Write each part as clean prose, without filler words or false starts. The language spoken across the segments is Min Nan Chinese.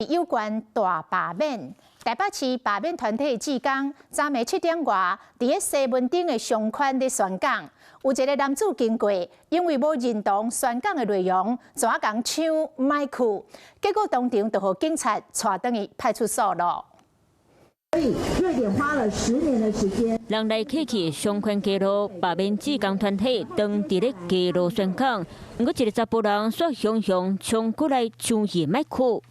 有關大罷免，台北市罷免團體志工，昨暝7點外，佇咧西門町的商圈咧宣講，有一个男子經過，因為無認同宣講的內容，就共搶麥克，結果當場就予警察帶轉去派出所囉。所以瑞典花了10年的時間。人來客去商圈街路，罷免志工團體當佇咧街路宣講，毋過一个查埔人煞雄雄衝過來搶伊麥克。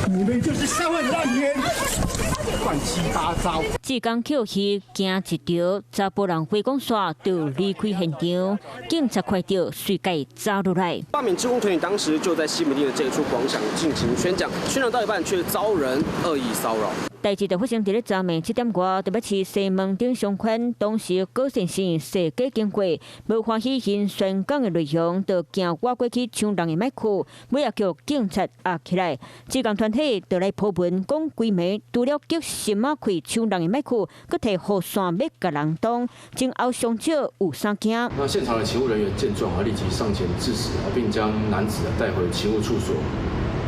你們就是社會爛人，亂七八糟。志工抾去驚一著，查埔人回講煞就離開現場，警察看著隨共抓落來。罷免志工團體當時就在西門町的這一處廣場進行宣講，宣講到一半卻遭人惡意騷擾。代誌就發生佇咧昨暝7點外，台北市西門町商圈，當時郭先生踅街經過，無歡喜𪜶宣講的內容，就行倚過去搶人的麥克，尾仔叫警察押起來。志工團體就來鋪文講，規暝除了激心仔氣搶人的麥克，閣提雨傘欲共人擋，前後傷者有三件。那現場的勤務人員見狀啊，立即上前制止，並將男子帶回勤務處所。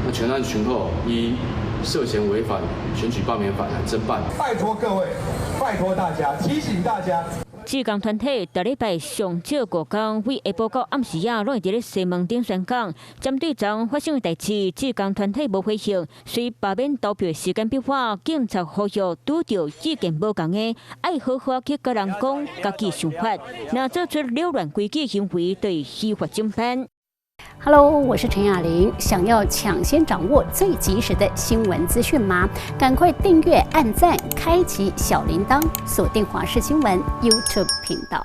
那全案訊後依涉嫌違反選舉罷免法來偵辦。拜託各位，拜託大家，提醒大家。志工團體逐禮拜上少五工，對下晡到暗時仔，攏會佇咧西門町宣講。針對昨昏發生的代誌，志工團體無回應。隨罷免投票時間變化，警察呼籲拄著意見無仝的，愛好好去共人講家己想法，若做出擾亂規矩行為，就會依法偵辦。 Hello，我是陳雅玲。想要搶先掌握最及時的新聞資訊嗎？趕快訂閱、按讚、開啟小鈴鐺，鎖定華視新聞 YouTube 頻道。